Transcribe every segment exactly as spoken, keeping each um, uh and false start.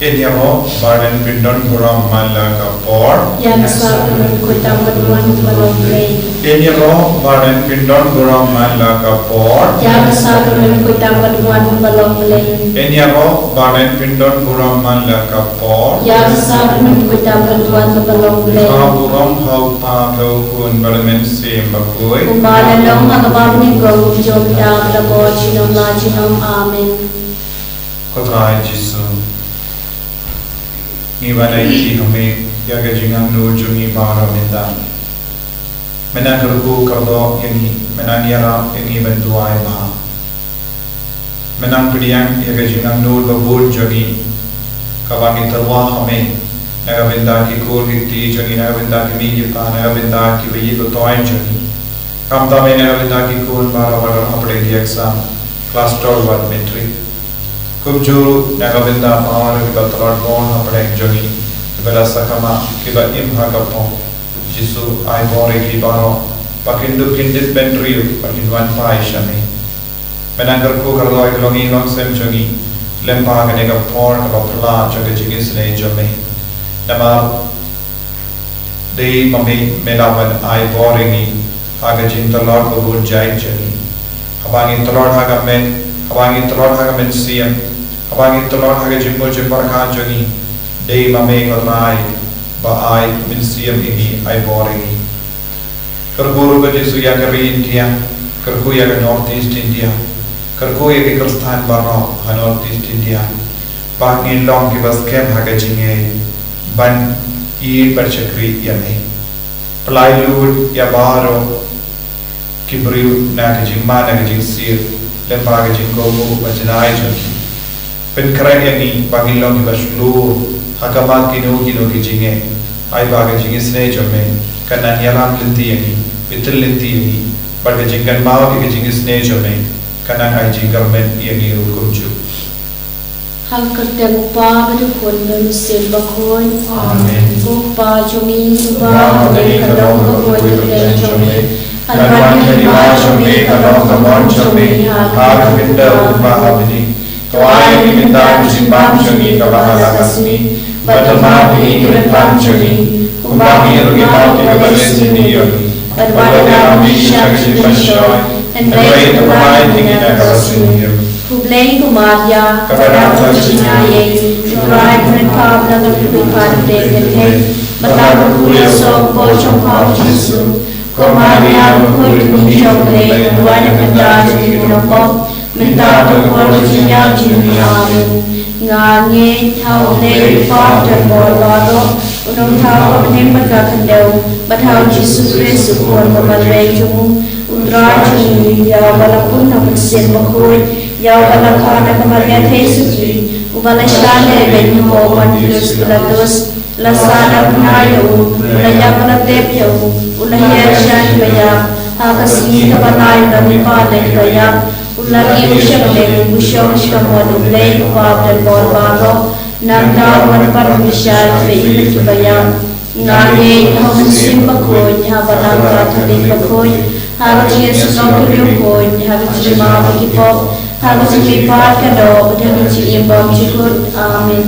Ïa ngi ruh ba ngin pyndon burom man la ka por. Ïa ka sap ka nukhuitam ka duwan ka long Blei. Ïa ngi ruh ba ngin pyndon burom man la ka por. Ïa ka sap ka nukhuitam ka duwan ka long Blei. Ïa ngi ruh ba ngin pyndon burom man la ka por. Ïa ka sap ka nukhuitam ka duwan ka long Blei. Ka burom ha u Kpa, ha u Khun bad ha u Mynsiem Bakhuid. Kumba la long ha kaba nyngkong, kumjuh mynta bad ha ka por junom la junom. Amen. Ko Trai Jisu, ngi wan aiti ha me ïa ka jingangnud jong ngi baroh mynta. Me nang kyrkhu kyrdoh ïa ngi, me nang ïarap ïa ngi ban duwai bha. Me nang pdiang ïa ka jingangnud babun jong ngi, kaba ngi tyrwa ha me na ka bynta ki khun ki kti jong ngi, na ka bynta ki mei ki pa, na ka bynta ki baïeit bathoh jong ngi. Khamtam me na ka bynta ki khun baroh ba don hapdeng ki exam klas twelve bad matric. Kumjuh na ka bynta baroh kiba tlot bor hapdeng jong ngi, kiba la sakma, kiba im ha ka pop. Jisu, ai bor ïa ki baroh ba kin dup kin dih ban riew, ba kin wan phai sha me. Me nang kyrkhu kyrdoh ïa ki longïing longsem jong ngi lem bad kane ka por kaba phylla jong ka jingisynei jong me. Namar dei ma me me la wan ai bor ïa ngi ha ka jingtlot babun jait jong ngi. Haba ngi tlot ha ka met, haba ngi tlot ha ka mynsiem, haba ngi tlot ha ka jingmut jingpyrkhat jong ngi, dei ma me ko Trai ba ai mynsiem ïa ngi, ai bor ïa ngi. Kyrkhu ruh ko Jisu ïa ka ri India, kyrkhu ïa ka North East India, kyrkhu ïa ki Khristan baroh ha North East India, ba ngin long kiba skhem ha ka jingngeit ban ïeit bad shakri ïa me. Pynlait lut ïa baroh ki briew na ka jingma, na ka jingsir, lem bad ka jingkohnguh bad janai jong ki. Pynkhreh ïa ngi ba ngin long kiba shlur ha khmat kino kino ki jingeh. Ai ba ka jingisynei jong me kan nang ïarap lynti ïa ngi, pynthikna lynti ïa ngi, bad ka jingkynmaw ïa ka jingisynei jong me kan nang ai jingkyrmen ïa ngi ruh kumjuh. Ha ka kyrteng u Kpa bad u Khun bad u Mynsiem Bakhuid. Amen. Ko Kpa jong ngi uba ha bneng, ka long ka pud ka kyrteng jong me. Kan wan ka hima jong me, ka long ka mon jong me ha ka bynta kumba ha bneng. To ai ïa ngi mynta ka jingbam jong ngi kaba ha la ka sngi. Bad to map ïa ngi ki rymbang jong ngi, kumba ngi ruh ngi map ïa kiba leh sngi ïa ngi. Bad wat ïalam ïa ngi sha ka jingpynshoi, hynrei to pynlait ïa ngi na kaba sniew. Ko Blei ko Maria, kaba dap ka jingaiei, U Trai u don bad pha, pha la kyrkhu ïa pha hapdeng ki kynthei, bad la kyrkhu ïa u soh u mpok jong pha u Jisu. Ko Maria, ko Kmie jong U Blei, to duwai ïa ngi mynta ha ka por jong ngi ban ïap. Mynta bad ha ka por jong ngi ban ïap. Amen. Nga ngeit ha U Blei U Kpa uba don bor baroh, u Nongthaw kaba bniah bad ka khyndew, bad ha U Jisu Khrist u Khun kaba rei jong u, U Trai jong ngi, ïa uba la pun ha u Mynsiem Bakhuid, ïa uba la kha na ka Maria Theisotti, uba la shah lehbeiñ hapoh u Pontius Pilatus, la sah na bnai ïa u, la ïap bad la tep ïa u, u la hiar sha kiba ïap, ha ka sngi kaba lai u la mihpat na kiba ïap, u la kiew sha kylleng, u shong sha ka mon U Blei U Kpa uba don bor baroh, nangta un wan pat ban bishar ïa kiba ïap. Nga ngeit ha U Mynsiem Bakhuid, ha ka Balang Katholik bakhuid, ha ka jingïasyllok ki riewkhuid, ha ka jingmap ïa ki pop, ha ka jingmihpat ka doh, bad ha ka jingim bymjukut. Amen.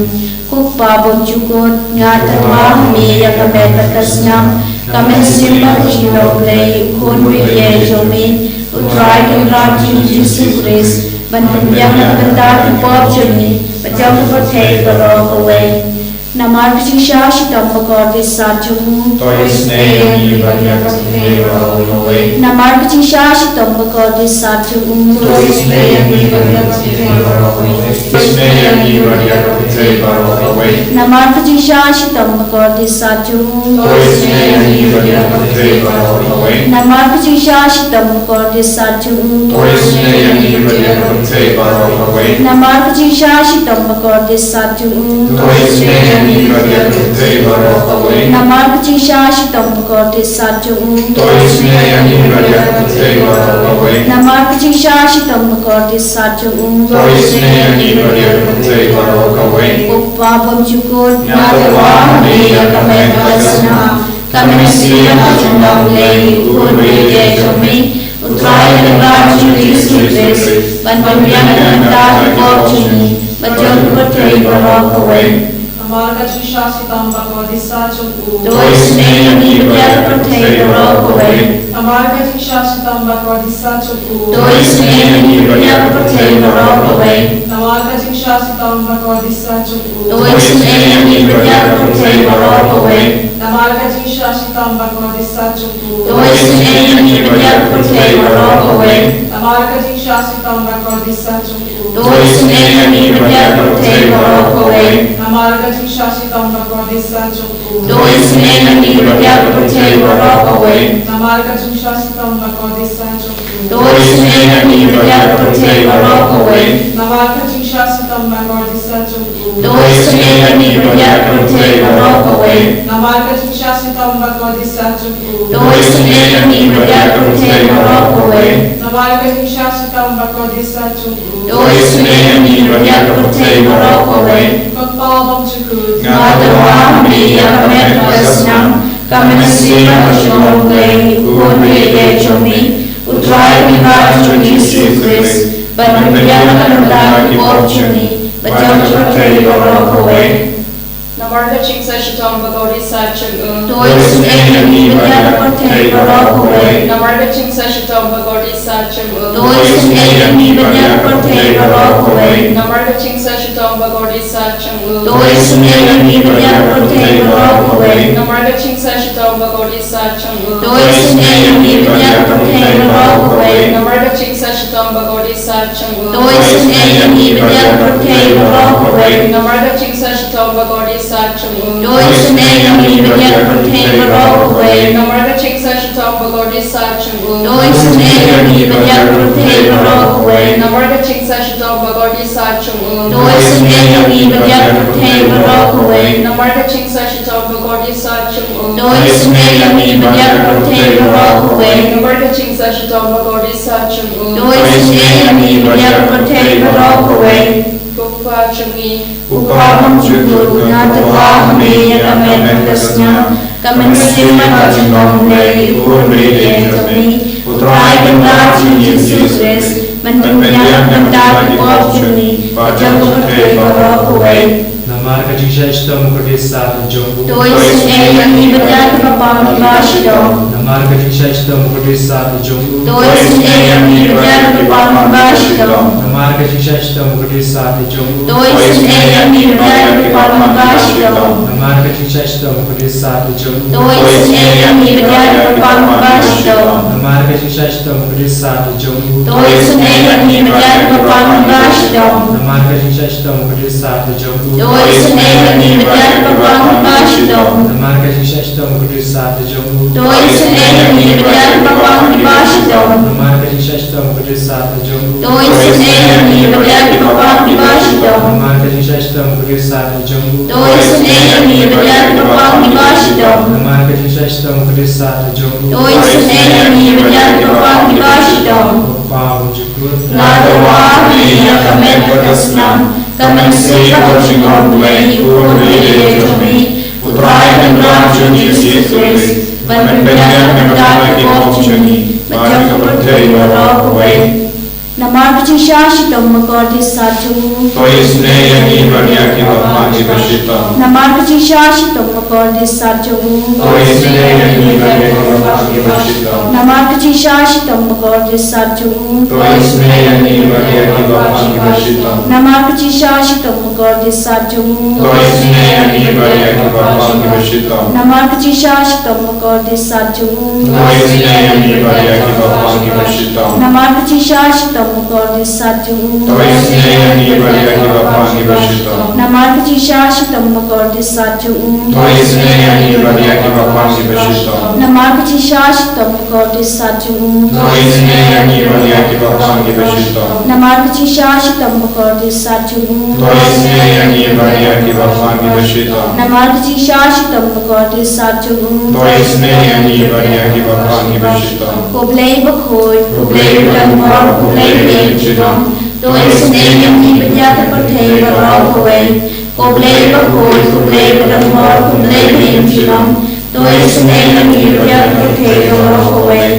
Ko Kpa bymjukut, nga tyrwa ha me ïa ka met bad ka snam, ka mynsiem bad ka jingïeit U Blei, U Khun uba ïeit jong me, U Trai Kynrad jong ngi U Jisu Khrist, ban pynbiang na ka bynta ki pop jong ngi bad jong ka pyrthei baroh kawei. Namar ka jingshah shitom bakordit sat jong u. To isynei ïa ngi bad ïa ka pyrthei baroh kawei. Namar ka jingshah shitom bakordit sat jong u. To isynei ïa ngi bad ïa ka pyrthei baroh kawei. Isynei ïa ngi bad ïa ka pyrthei baroh kawei. Namar ka jingshah shitom bakordit sat jong u. To isynei ïa ngi bad ïa ka pyrthei baroh kawei. Namar ka jingshah shitom bakordit sat jong u. To isynei ïa ngi bad ïa ka pyrthei baroh kawei. Namar ka jingshah shitom bakordit sat jong u. To isynei ïa ngi bad ïa ka pyrthei baroh kawei. Namar ka jingshah shitom bakordit sat jong u. To isynei ïa ngi bad ïa ka pyrthei baroh kawei. Namar ka jingshah shitom bakordit sat jong u. To isynei ïa ngi bad ïa ka pyrthei baroh kawei. Ko Kpa bymjukut, nga tyrwa ha me ïa ka met bad ka snam, ka mynsiem bad ka jingïeit U Blei jong me, U Trai Kynrad jong ngi U Jisu Khrist, ban pynbiang na ka bynta ki pop jong ngi bad jong ka pyrthei baroh kawei. Namar ka jingshah shitom ba kordit sah jong u. To isynei ïa ngi bad ïa ka pyrthei baroh kawei. Namar ka jingshah shitom ba kordit sah jong u. To isynei ïa ngi bad ïa ka pyrthei baroh kawei. Namar ka jingshah shitom ba kordit sah jong u. To isynei ïa ngi bad ïa ka pyrthei baroh kawei. Namar ka jingshah shitom ba kordit sah jong u. To isynei ïa ngi bad ïa ka pyrthei baroh kawei. Namar ka jingshah shitom ba kordit sah jong u. To isynei ïa ngi bad ïa ka pyrthei baroh kawei. Namar ka jingshah shitom ba kordit sah jong u. To isynei ïa ngi bad ïa ka pyrthei baroh kawei. Namar ka jingshah shitom ba kordit sah jong u. To isynei ïa ngi bad ïa ka pyrthei baroh kawei. Namar ka jingshah shitom ba kordit sah jong u. To isynei ïa ngi bad ïa ka pyrthei baroh kawei. Namar ka jingshah shitom ba kordit sah jong u. To isynei ïa ngi bad ïa ka pyrthei baroh kawei. Namar ka jingshah shitom ba kordit sah jong u. To isynei ïa ngi bad ïa ka pyrthei baroh kawei. Ko Kpa bymjukut. Nga dawa ha me ïa ka met bad ka snam, ka mynsiem bad ka jinglong Blei, u Khun baieit jong me, U Trai Kynrad jong ngi Jisu Khrist, ban pynbiang na ka bynta ki pop jong ngi bad jong ka pyrthei baroh kawei. Namar ka jingshah shitom ba kordit sah jong u. To isynei ïa ngi bad ïa ka pyrthei baroh kawei. Namar ka jingshah shitom ba kordit sah jong u. To isynei ïa ngi bad ïa ka pyrthei baroh kawei. Namar ka jingshah shitom ba kordit sah jong u. To isynei ïa ngi bad ïa ka pyrthei baroh kawei. Namar ka jingshah shitom ba kordit sah jong u. To isynei ïa ngi bad ïa ka pyrthei baroh kawei. Namar ka jingshah shitom ba kordit sah jong u. To isynei ïa ngi bad ïa ka pyrthei baroh kawei. Namar ka jingshah shitom ba kordit sah jong u. To isynei ïa ngi bad ïa ka pyrthei baroh kawei. Namar ka jingshah shitom ba kordit sah jong u. To isynei ïa ngi bad ïa ka pyrthei baroh kawei. Namar ka jingshah shitom ba kordit sah jong u. To isynei ïa ngi bad ïa ka pyrthei baroh kawei. Namar ka jingshah shitom ba kordit sah jong u. To isynei ïa ngi bad ïa ka pyrthei baroh kawei. Namar ka jingshah shitom ba kordit sah jong u. To isynei ïa ngi bad ïa ka pyrthei baroh kawei. Ko Kpa jong ngi, U Kpa bymjukut, nga dawa ha me ïa ka met bad ka snam, ka mynsiem bad ka jinglong Blei, U Khun baieit jong me, U Trai Kynrad jong ngi Jisu Khrist, ban pynbiang na ka bynta ki pop jong ngi bad jong ka pyrthei baroh kawei. Namar ka jingshah shitom ba kordit sah jong u. To isynei ïa ngi bad ïa ki paidbah shitom. Namar ka jingshah shitom ba kordit sah jong u. To isynei ïa ngi bad ïa ki paidbah shitom. Namar ka jingshah shitom ba kordit sah jong u. To isynei ïa ngi bad ïa ki paidbah shitom. Namar ka jingshah shitom ba kordit sah jong u. To isynei ïa ngi bad ïa ki paidbah shitom. Namar ka jingshah shitom ba kordit sah jong u. To isynei ïa ngi bad ïa ki paidbah shitom. Namar ka jingshah shitom ba kordit sah jong u. To isynei ïa ngi bad ïa ki paidbah shitom. Namar ka jingshah shitom ba kordit sah jong u. To isynei ïa ngi bad ïa ki paidbah shitom. Namar ka jingshah shitom ba kordit sah jong u. To isynei ïa ngi bad ïa ki paidbah shitom. Namar ka jingshah shitom ba kordit sah jong u. To isynei ïa ngi bad ïa ki paidbah shitom. Namar ka jingshah shitom ba kordit sah jong u. To isynei ïa ngi bad ïa ki paidbah shitom. Ko Kpa bymjukut. Nga dawa ha me ïa ka met bad ka snam, ka mynsiem bad ka jinglong Blei, U Khun baieit jong me, U Trai Kynrad jong ngi Jisu Khrist, ban pynbiang na ka bynta ki pop jong ngi bad jong ka pyrthei baroh kawei. Namar ka jingshah shitom ba kordit sah jong u. To isynei ïa ngi bad ïa ki paidbah shitom. Namar ka jingshah shitom ba kordit sah jong u. To isynei ïa ngi bad ïa ki paidbah shitom. Namar ka jingshah shitom ba kordit sah jong u. To isynei ïa ngi bad ïa ki paidbah shitom. Namar ka jingshah shitom ba kordit sah jong u. To isynei ïa ngi bad ïa ki paidbah shitom. Namar ka jingshah shitom ba kordit sah jong u. To isynei ïa ngi bad ïa ki paidbah shitom. Namar ka jingshah shitom ba kordit sah jong u. To isynei ïa ngi bad ïa ki paidbah shitom. Namar ka jingshah shitom ba kordit sah jong u. To isynei ïa ngi bad ïa ki paidbah shitom. Namar ka jingshah shitom ba kordit sah jong u. To isynei ïa ngi bad ïa ki paidbah shitom. Namar ka jingshah shitom ba kordit sah jong u. To isynei ïa ngi bad ïa ki paidbah shitom. Namar ka jingshah shitom ba kordit sah jong u. To isynei ïa ngi bad ïa ki paidbah shitom. Ko Blei bakhuid, ko Blei badonbor, ko Blei baim jynnom, to isynei ïa ngi bad ïa ka pyrthei baroh kawei. Ko Blei bakhuid, ko Blei badonbor, ko Blei baim jynnom, to isynei ïa ngi bad ïa ka pyrthei baroh kawei.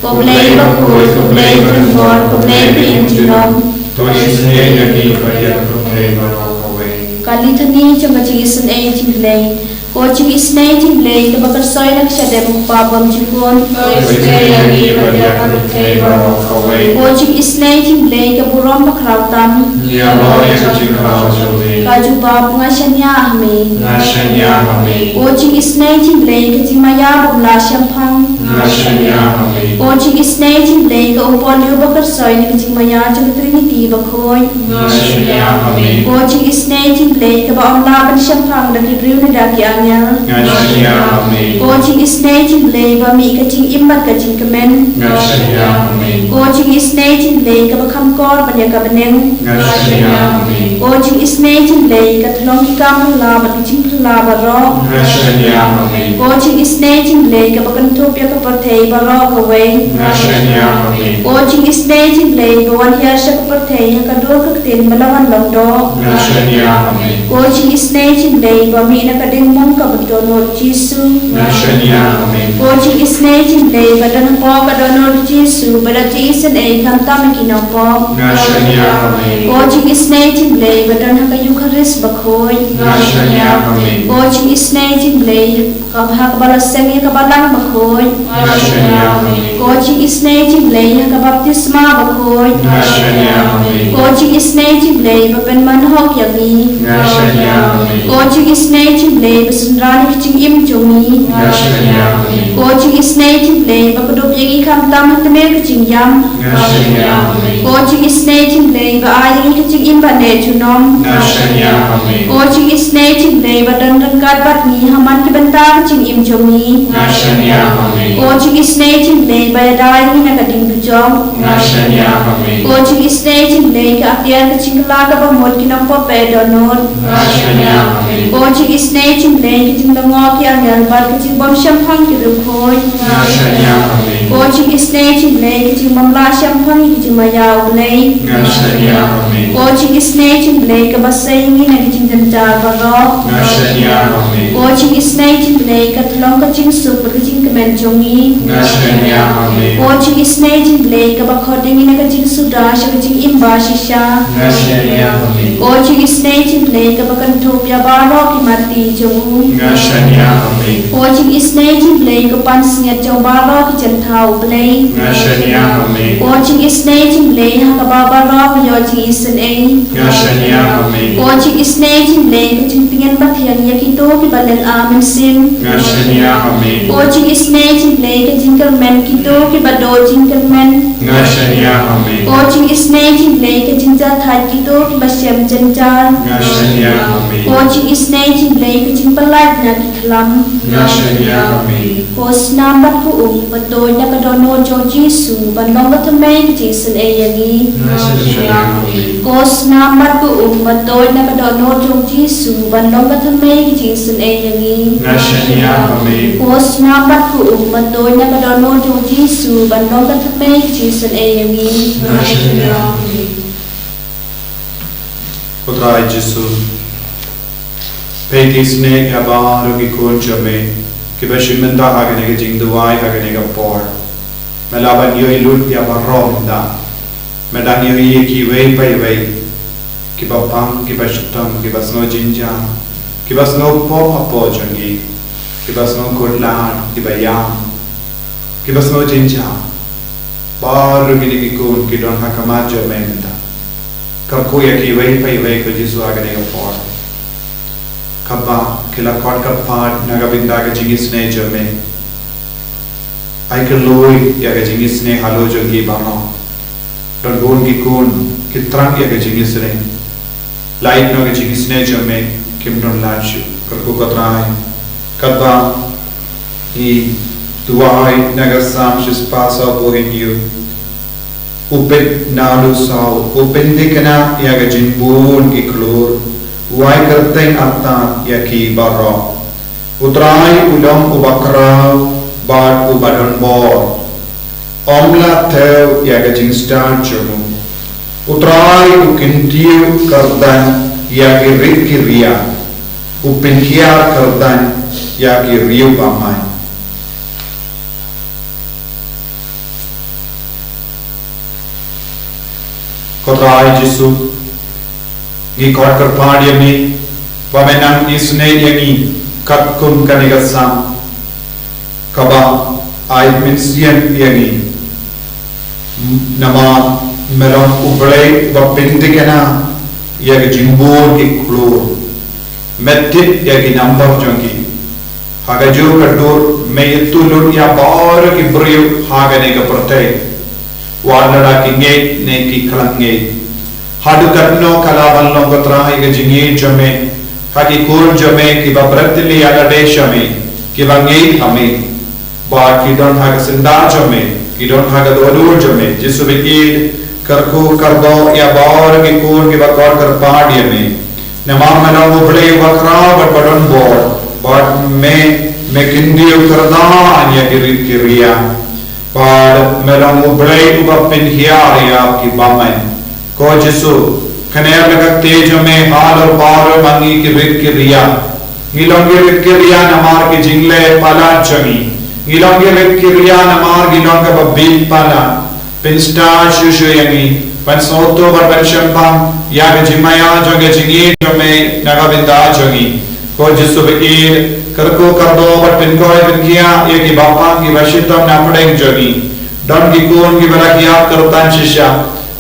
Ko Blei bakhuid, ko Blei badonbor, ko Blei baim jynnom, to isynei ïa ngi bad ïa ka pyrthei baroh kawei. Ka Litany jong ka jingisynei jong U Blei. Ko jingisynei jong U Blei, kaba kyrsoi na ka shadem u Kpa bymjukut. Ko isynei ïa ngi bad ïa ka pyrthei baroh kawei. Ko jingisynei jong U Blei, ka burom bakhraw tam. Ïa la ïa ka jingkhraw jong me. Ka jubab, nga shaniah ha me. Nga shaniah ha me. Ko jingisynei jong U Blei, ka jingmaïa bym lah shemphang. Nga shaniah ha me. Ko jingisynei jong U Blei, ka u Pollio ba kyrsoi na ka jingmaïa jong ka Trinity bakhuid. Nga shaniah ha me. Ko jingisynei jong U Blei, kaba ym lah ban shemphang da ki briew ne da ki angel. Nga shaniah ha me. Ko jingisynei jong U Blei, ba mih ka jingim bad ka jingkmen. Nga shaniah ha me. Ko jingisynei jong U Blei, kaba kham kor ban ïa ka bneng. Nga shaniah ha me. Ko jingisynei jong U Blei, ka thlong ki kam phylla bad ki jingphylla baroh. Nga shaniah ha me. Ko jingisynei jong U Blei, kaba kynthup ïa ka pyrthei baroh kawei. Nga shaniah ha me. Ko jingisynei jong U Blei, ba wan hiar sha ka pyrthei ha ka dur ka ktien ba la wan long doh. Nga shaniah ha me. Ko jingisynei jong U Blei, ba mih na ka diengphna ka Dohnud Jisu. Nga shaniah ha me. Ko jingisynei jong U Blei, ba don hapoh ka Dohnud Jisu, ba da jingisynei khamtam ïa ki nongpop. Nga shaniah ha me. Ko jingisynei jong U Blei, ba don ha ka Eukharist bakhuid. Nga shaniah ha me. Ko jingisynei jong U Blei, kaba ha kaba la seng ïa ka Balang bakhuid. Nga shaniah ha me. Ko jingisynei jong U Blei, ha ka baptisma bakhuid. Nga shaniah ha me. Ko jingisynei jong U Blei, ba pynman hok ïa ngi. Nga shaniah ha me. Ko jingisynei jong U Blei, ba synran ïa ka jingim jong ngi. Nga shaniah ha me. Ko jingisynei jong U Blei, ba kdup ïa ngi khamtam ha tmier ka jingïam. Nga shaniah ha me. Ko jingisynei jong U Blei, ba ai ïa ngi ka jingim ba neh junom. Nga shaniah ha me. Ko jingisynei jong U Blei, ba don ryngkat bad ngi ha man ki bynta ka jingim jong ngi. Nga shaniah ha me. Ko jingisynei jong U Blei, ba ïada ïa ngi na ka ding dujok. Nga shaniah ha me. Ko jingisynei jong U Blei, ka atiar ka jingkylla kaba mut ki nongpop ba dohnud. Nga shaniah ha me. Ko jingisynei jong U Blei, ka jinglyngngoh ki angel bad ka jingbym shemphang ki riewkhuid. Nga shaniah ha me. Ko jingisynei jong U Blei, ka jingbym lah shemphang ki jingmaïa U Blei. Nga shaniah ha me. Ko jingisynei jong U Blei, kaba sei ngi na ki jingjynjar baroh. Nga shaniah ha me. Ko jingisynei jong U Blei, ka thlong ka jingsuk bad ka jingkmen jong ngi. Nga shaniah ha me. Ko jingisynei jong U Blei, kaba khot ïa ngi na ka jingsuda sha ka jingim ba shisha. Nga shaniah ha me. Ko jingisynei jong U Blei, kaba kynthup ïa baroh ki marti jong u. Nga shaniah ha me. Ko jingisynei jong U Blei, ka pansngiat jong baroh ki jyntha U Blei. Nga shaniah ha me. Ko jingisynei jong U Blei, ha kaba baroh u ïoh jingisynei. Nga shaniah ha me. Ko jingisynei jong U Blei, ka jingtngen bathiang ïa kito kiba lynga mynsiem. Nga shaniah ha me. Ko jingisynei jong U Blei, ka jingkyrmen kito kiba duh jingkyrmen. Nga shaniah ha me. Ko jingisynei jong U Blei, ka jingjahthait kito kiba shem jynjar. Nga shaniah ha me. Ko jingisynei jong U Blei, ka jingpyllait na ki khlam. Nga shaniah ha me. Ko snam bad ko um, ba tuid na ka dohnud jong u Jisu, ban long ka thymmei ka jingisynei ïa ngi. Nga shaniah ha me. Ko snam bad ko um, ba tuid na ka dohnud jong u Jisu, ban long ka thymmei ka jingisynei ïa ngi. Nga shaniah ha me. Ko snam bad ko um, ba tuid na ka dohnud jong u Jisu, ban long ka thymmei ka jingisynei ïa ngi. Nga shaniah ha me. Ko Trai Jisu, peit isynei ïa baroh ki khun jong me kiba shim bynta ha kane ka jingduwai ha kane ka por. Me lah ban ïohi lut ïa baroh mynta. Me dang ïohi ïa kiwei pa iwei, kiba pang, kiba shitom, kiba sngew jynjar, kiba sngew pop hapoh jong ngi, kiba sngew kut lad, kiba ïam, kiba sngew jynjar. Baroh kine ki khun ki don ha khmat jong me mynta. Kyrkhu ïa kiwei pa iwei ko Jisu ha kane ka por, kaba ki la khot kyrpad na ka bynta ka jingisynei jong me. Ai kylluid ïa ka jingisynei halor jong ki baroh. Don bun ki khun ki thrang ïa ka jingisynei, lait noh ka jingisynei jong me, kim don lad shuh. Kyrkhu ko Trai, katba ngi duwai na ka Salm shispah sawphew hynñiew, u peit na u saw, u pynthikna ïa ka jingbun ki khlur, u ai kyrteng artat ïa ki baroh. U Trai u long uba khraw bad uba don bor. Ym lah thew ïa ka jingstad jong u. U Trai u kyntiew kyrdan ïa ki rit ki riat, u pynhiar kyrdan ïa ki riewbymman. Ko Trai Jisu, ngi khot kyrpad ïa me, ba me nang isynei ïa ngi katkum kane ka sam kaba ai mynsiem ïa ngi. Namar me long U Blei uba pynthikna ïa ka jingbun ki khlur. Me tip ïa ki nambar jong ki. Ha kajuh ka dur me ïathuh lut ïa baroh ki briew ha kane ka pyrthei, wat la ki ngeit ne ki khlem ngeit. Haduh katno ka lah ban long, ko Trai, ka jingngeit jong me ha ki khun jong me kiba bret ïa lade sha me, kiba ngeit ha me, ba ki don ha ka syndah jong me, ki don ha ka dohnud jong me. Jisu baieit, kyrkhu kyrdoh ïa baroh ki khun kiba kyrpad ïa me. Namar me long U Blei uba khraw bad ba don bor, bad me, me kyntiew kyrdan ïa ki rit ki riang. Bad me long U Blei uba pynhiar ïa ki bymman. Ko Jisu, kane ka kti jong me halor baroh ma ngi ki rit ki riang. Ngi long ki rit ki riang namar ki jingleh palat jong ngi. Ngi long ki rit ki riang namar ngi long kaba bit palat. Pynstad shuh shuh ïa ngi ban sngewthuh bad ban shemphang ïa ka jingmaïa jong ka jingngeit jong me na ka bynta jong ngi. Ko Jisu baieit, kyrkhu kyrdoh bad pynkhiah pynkhiah ïa ki bapang kiba shitom na pdeng jong ngi. Don ki khun kiba la hiar kyrtan shisha.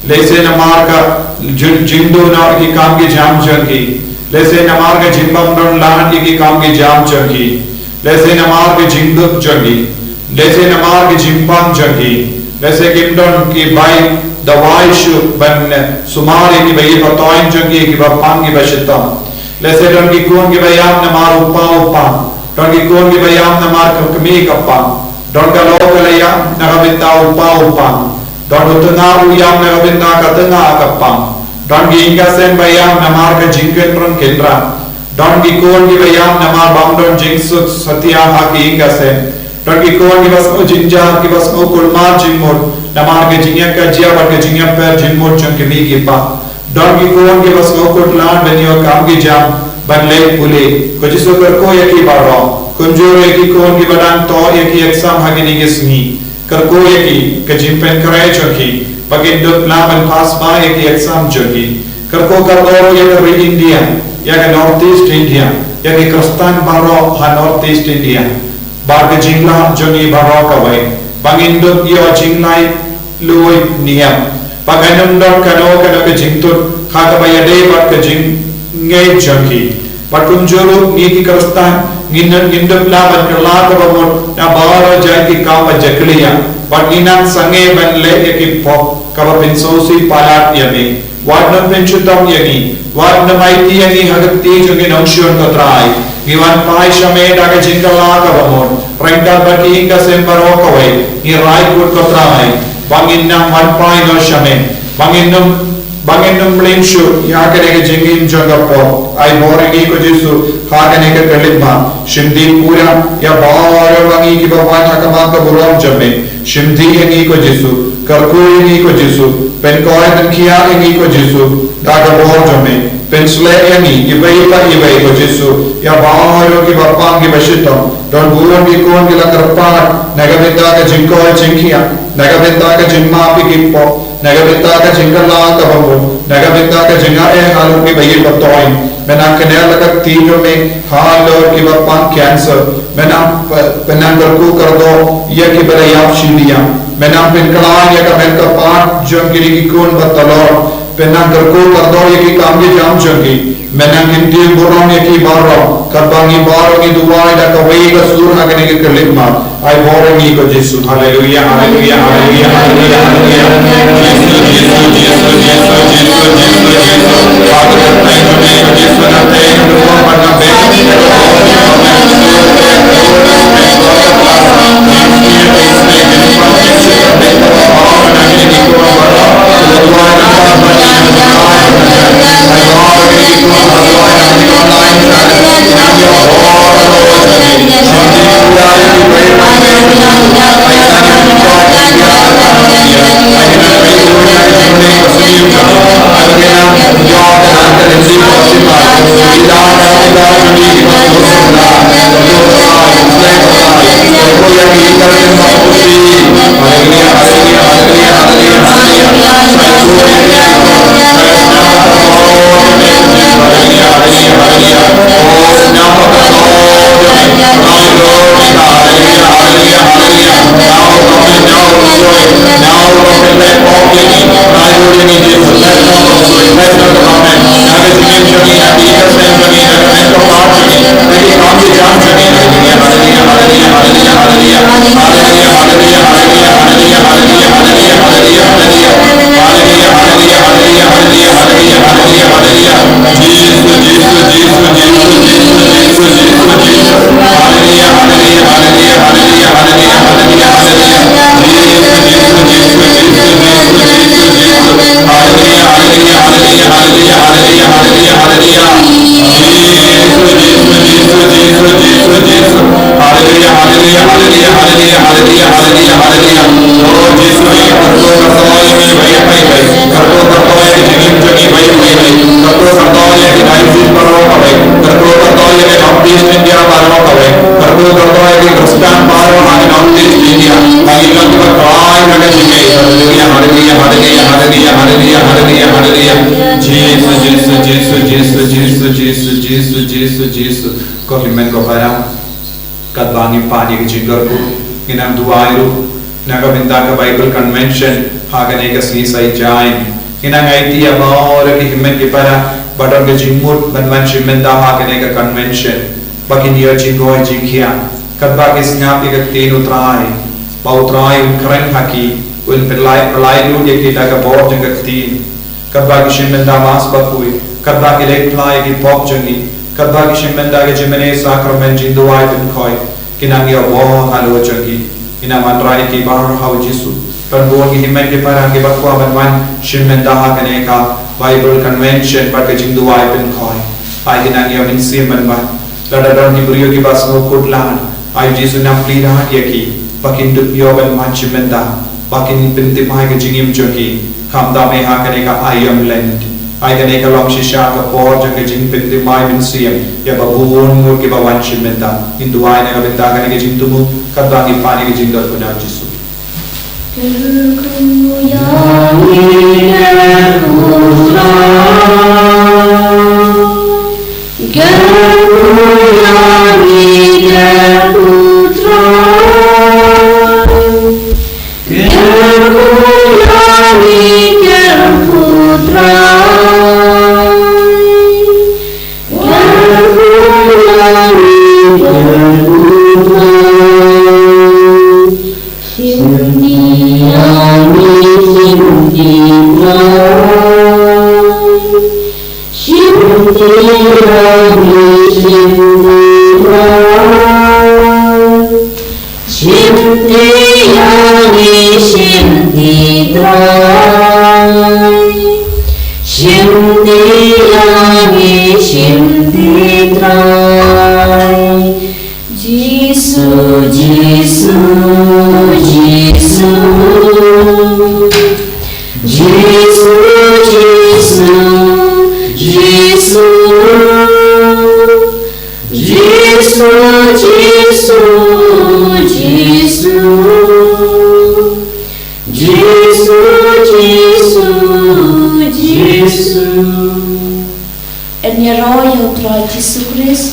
Lehse namar ka jing, jingduh noh ki kam ki jam jong ki. Lehse namar ka jingbym don lad ïa ki kam ki jam jong ki. Lehse namar ka jingduk jong ki. Lehse namar ka jingpang jong ki. Lehse kim don ki bai dawai shuh ban, eh, sumar ïa kiba ïeit ba toiñ jong ki, kiba pang kiba shitom. Lehse don ki khun kiba ïap namar u pa u pang. Don ki khun kiba ïap namar ka kmie ka pang. Don ka lok ka la ïap na ka bynta u pa u pang. Don u tnga u ïap na ka bynta ka tnga ka pang. Don ki ïing ka sem ba ïap namar ka jingkynrong kynrad. Don ki khun kiba ïap namar bym don jingsuk satia ha ki ïing ka sem. Don ki khun kiba sngew jynjar, kiba sngew kulmar jingmut namar ka jingïakajia bad ka jingïapher jingmut jong ki kmie ki kpa. Don ki khun kiba sngew kut lad ban ïoh kam ki jam, ban leit pule. Ko Jisu, kyrkhu ïa ki baroh. Kumjuh ïa ki khun kiba dang toh ïa ki exam ha kine ki sngi. Kyrkhu ïa ki, ka jingpynkhreh jong ki, ba kin dup lah ban pass bha ïa ki exam jong ki. Kyrkhu kyrdoh ïa ka ri India, ïa ka North East India, ïa ki Khristan baroh ha North East India. Bad ka jinglong jong ngi baroh kawei, ba ngin dup ïoh jinglait luid niam. Ba kan ym don kano kano ka jingtut ha kaba ïadei bad ka jingngeit jong ki. Bad kumjuh ruh ngi ki Khristan ngin, ngin dup lah ban kylla kaba mut na baroh jait ki kam ba jakhlia. Bad ngin nang sangeh ban leh ïa ki pop kaba pynsngewsih palat ïa me. Wat nym pynshitom ïa ngi. Wat nym aiti ïa ngi ha ka kti jong ki nongshun, ko Trai. Ngi wan phai sha me da ka jingkylla kaba mut. Ryngkat bad ki ïing ka sem baroh kawei, ngi rai kut, ko Trai, ba ngin nang wan phai noh sha me. Ba ngin nym, ba ngin nym mlien shuh ïa kane ka jingim jong ka pop. Ai bor ïa ngi, ko Jisu, ha kane ka khyllipmat. Shim dih pura ïa baroh ma ngi kiba wan ha khmat ka burom jong me. Shim dih ïa ngi, ko Jisu. Kyrkhu ïa ngi, ko Jisu. Pynkhiah pynkhiah ïa ngi, ko Jisu, da ka bor jong me. Pynshlur ïa ngi iwei pa iwei, ko Jisu, ïa baroh kiba pang kiba shitom. Don bun ki khun ki la kyrpad na ka bynta ka jingkoit jingkhiah, na ka bynta ka jingmap ïa ki pop, na ka bynta ka jingkylla kaba mut, na ka bynta ka jingaiei halor kiba ïeit ba toiñ. Me nang kner la ka kti jong me halor kiba pang cancer. Me nang, me nang kyrkhu kyrdoh ïa kiba la ïap shiliang. Me nang pynkhlaiñ ïa ka met ka phad jong kine ki khun ba talor. Me nang kyrkhu kyrdoh ïa ki kam ki jam jong ki. Me nang kyntiew burom ïa ki baroh. Katba ngi baroh ngi duwai da kawei ka sur ha kane ka khyllipmat. Ai bor ïa ngi, ko Jisu. Haleluia, haleluia, haleluia, haleluia, haleluia. Jisu, Jisu, Jisu, Jisu. Jisu, Jisu, Jisu, Jisu, Jisu, Jisu, Jisu, Jisu, Jisu. Ko hynmen ko para, katba ngi pan ïa ka jingkyrkhu, ngi nang duwai ruh na ka bynta ka Bible Convention ha kane ka sngi Saitjaiñ. Ngi nang aiti ïa baroh ki hynmen ki para ba don ka jingmut ban wan shim bynta ha kane ka convention, ba kin ïoh jingkhuslai jingkhuslai katba ki sngap ïa ka ktien U Trai, ba U Trai un kren ha ki, un pynlait pynlait lut ïa ki da ka bor jong ka ktien. Katba ki shim bynta Mass bakhuid, katba ki leit phla ïa ki pop jong ki, katba ki shim bynta ka jingmane sakramen jingduwai pynkhuid, ki nang ïoh bor halor jong ki. Ngi nang wanrah ïa ki baroh ha U Jisu. Don bun ki hynmen ki para kiba kwah ban wan shim bynta ha kane ka Bible Convention bad ka jingduwai pynkhuid. Ai ki nang ïoh mynsiem ban wan. Lada don ki briew kiba sngewkhuslai, ai Jisu nang plie ïa ki ba kin dup ïoh ban wan shim bynta, ba kin pynthymmai ka jingim jong ki. Khamtam eh ha kane ka Aïom Lent, ai kane ka long shisha ka por jong ka jingpynthymmai mynsiem ïa ba bun ngut kiba wan shim bynta. Ngin duwai na ka bynta kane ka jingthmu katba ngi pan ïa ka jingkyrkhu na U Jisu. Kyrkhu ïa ngi, kyrkhu Trai. Kyrkhu ïa ngi, kyrkhu Trai. Kyrkhu ïa ngi, kyrkhu Trai. Kyrkhu ïa ngi, kyrkhu Trai. Shim ti ïa ngi, shim ti Trai. Shim ti ïa ngi, shim ti Trai. Shim ti ïa ngi, shim ti Trai. Shim ti ïa ngi, shim ti Trai. Jisu, Jisu, Jisu. Jisu, Jisu, Jisu. Jisu, Jisu, Jisu. Jisu, Jisu, Jisu. Yn ïaroh ïa U Trai Jisu Khrist.